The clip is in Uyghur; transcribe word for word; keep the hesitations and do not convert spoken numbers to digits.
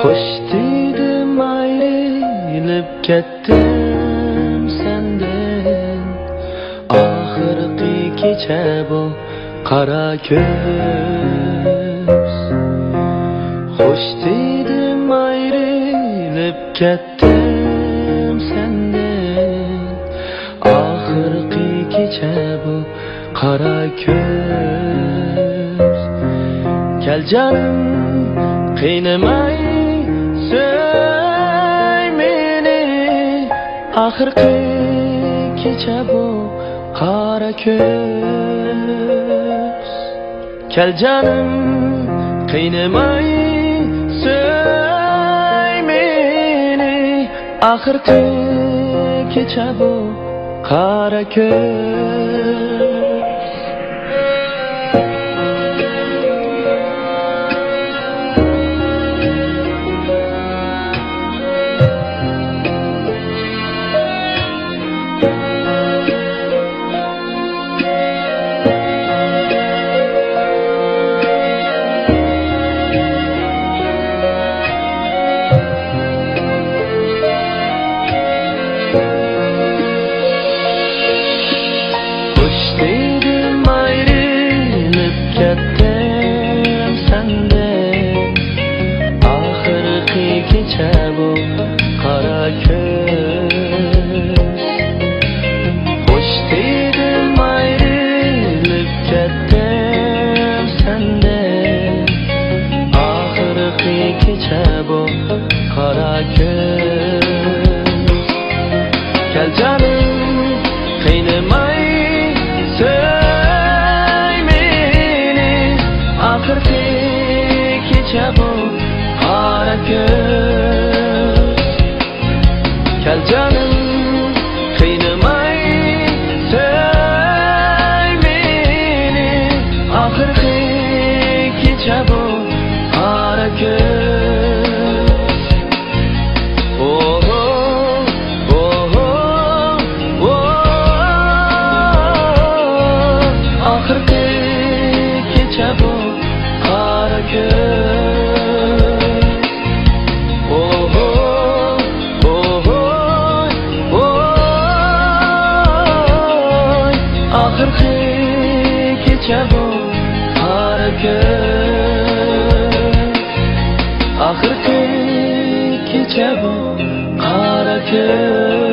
خوش دېدىم، ئايرىلىپ كەتتىم سەندىن. ئاخىرقى كېچە بۇ قارا كۈز. خوش دېدىم، ئايرىلىپ كەتتىم سەندىن. ئاخىرقى كېچە بۇ قارا كۈز. كەل جانىم، قىينىماي سۆي مېنى. ئاخىرقى كېچە بۇ قارا كۈز. كەل جانىم، قىينىماي سۆي مېنى. ئاخىرقى كېچە بۇ قارا كۈز. خوش دېدىم، ئايرىلىپ كەتتىم سەندىن. ئاخىرقى كېچە بۇ قارا كۈز. خوش دېدىم، ئايرىلىپ كەتتىم سەندىن. ئاخىرقى كېچە بۇ قارا كۈز. كەل جانىم، قىينىماي سۆي مېنى. ئاخىرقى كېچە بۇ قارا كۈز. كەل جانىم، قىينىماي سۆي مېنى. ئاخىرقى كېچە بۇ قارا كۈز. ئوھو، ئوھو، ئوھ. ئاخىرقى كېچە بۇ قارا كۈز. ئوھو، ئوھو، ئوھ. ئاخىرقى كېچە بۇ قارا كۈز. ئاخىرقى كېچە بۇ قارا كۈز.